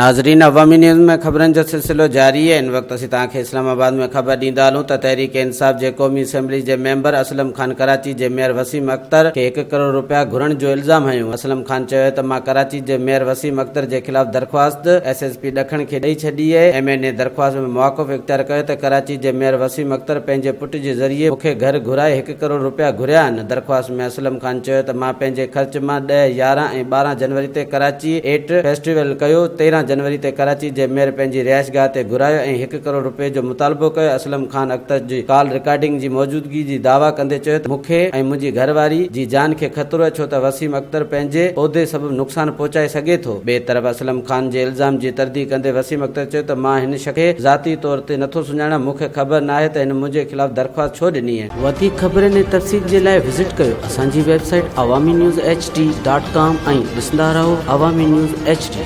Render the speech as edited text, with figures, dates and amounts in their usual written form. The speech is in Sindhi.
ناظرين عوامي نيوز ۾ خبرن جو سلسلو جاري آهي ان وقت اسين توهان کي اسلام آباد ۾ خبر ڏيندا هلون ته تحريڪ انصاف جي قومي اسيمبلي جي ميمبر اسلم خان ڪراچي جي ميئر وسيم اختر کي هڪ ڪروڙ روپيا گهرڻ جو الزام هنيو اسلم خان چيو ته مان ڪراچي جي ميئر وسيم اختر جي خلاف درخواست ايس ايس پي ڏکڻ کي ڏئي ڇڏي آهي ايم اين اي درخواست ۾ مواقف اختيار ڪيو ته ڪراچي جي ميئر وسيم اختر پنهنجي پٽ جي ذريعي مون کي گهر گهرائي هڪ ڪروڙ روپيا گهريا آهن درخواست ۾ اسلم خان چيو ته مان پنهنجي خرچ مان ڏهه، 11 ۽ 12 جنوري تي ڪراچي ايٽ فيسٽيول ڪيو، 13 جنوري تي ڪراچي جي ميئر پنهنجي رهائشگاهه تي گهرايو ۽ هڪ ڪروڙ رپئي جو مطالبو ڪيو، اسلم خان اختر جي ڪال رڪارڊنگ جي موجودگي جي دعويٰ ڪندي چيو ته مون کي ۽ منهنجي گهر واري جي جان کي خطرو آهي ڇو ته وسيم اختر پنهنجي عهدي سبب نقصان پهچائي سگهي ٿو. ٻئي طرف اسلم خان جي الزام جي ترديد ڪندي وسيم اختر چيو ته مان هن شخص کي ذاتي طور تي نٿو سڃاڻان، مون کي خبر ناهي ته هن منهنجي خلاف درخواست ڇو ڏني. وڌيڪ خبرن ۽ تفصيل جي لاء وزٽ ڪيو اسان جي website Awami news H D dot com ۽ ڏسندا رهو عوامي نيوز ايڇ ڊي.